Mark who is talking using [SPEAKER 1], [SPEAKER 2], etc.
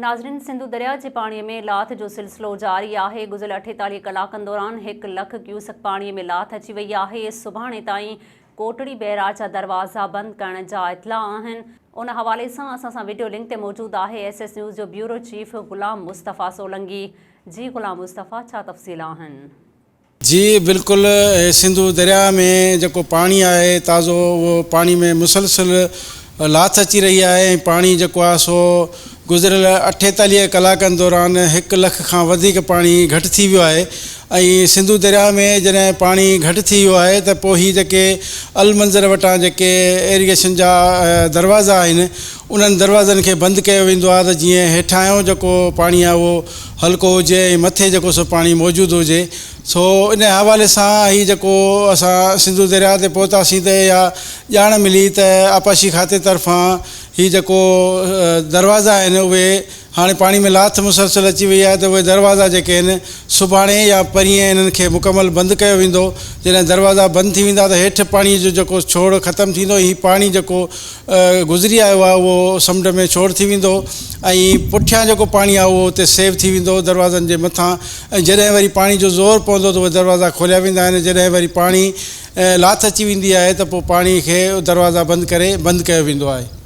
[SPEAKER 1] ناظرين سنڌو درياء جي پاڻي ۾ لاٿ جو سلسلو جاري آهي، گذريل 48 ڪلاڪن دوران هڪ لک ڪيوسڪ پاڻي ۾ لاٿ اچي وئي آهي، سڀاڻي تائين ڪوٽڙي بئراج جا دروازا بند ڪرڻ جا اطلاع آهن، ان حوالي سان اسان سان وڊيو لنڪ تي موجود آهي ايس ايس نيوز جو بيورو چيف غلام مصطفيٰ سولنگي، جي غلام مصطفيٰ ڇا تفصيل آهن؟
[SPEAKER 2] جي بلڪل سنڌو درياء ۾ جيڪو پاڻي آهي تازو اهو پاڻي ۾ مسلسل لاٿ اچي رهي آهي ۽ پاڻي جيڪو آهي سو گذريل 48 ڪلاڪن دوران هڪ لک کان وڌيڪ پاڻي گهٽ ٿي ويو آهي ۽ سنڌو درياء ۾ جڏهن پاڻي گهٽ ٿي ويو آهي ته پوء هي جيڪي المنظر وٽان جيڪي ايريگيشن جا دروازا آهن انهن دروازن کي بند ڪيو ويندو آهي ته جيئن هيٺاهيون جيڪو پاڻي آهي اهو هلڪو هجي ۽ مٿي جيڪو سو پاڻي موجود هجي سو ان حوالي سان هي جيڪو اسان سنڌو درياء تي پهتاسين ته اها ڄاڻ ملي ته آبپاشي کاتي طرفان هي جيڪو دروازا آهن اهي هاڻي پاڻي ۾ لاٿ مسلسل اچي وئي آهي ته اهي دروازا جيڪي آهن سڀاڻي يا پرينء انهن کي مڪمل بند ڪيو ويندو جڏهن دروازا بند ٿي ويندا ته هيٺ پاڻي جو جيڪو ڇوڙ ختم ٿيندو هي پاڻي جيڪو گذري آيو آهي اهو سمنڊ ۾ ڇوڙ ٿي ويندو ۽ پٺيان جيڪو پاڻي آهي اهو اتي سيو ٿي ويندو دروازن جي مٿان ۽ جڏهن وري پاڻي جو زور پوندو ته اهي دروازا کوليا ويندا آهن جڏهن وري پاڻي لاٿ اچي ويندي آهي ته پوء پاڻي کي دروازا بند ڪري بند ڪيو ويندو آهي.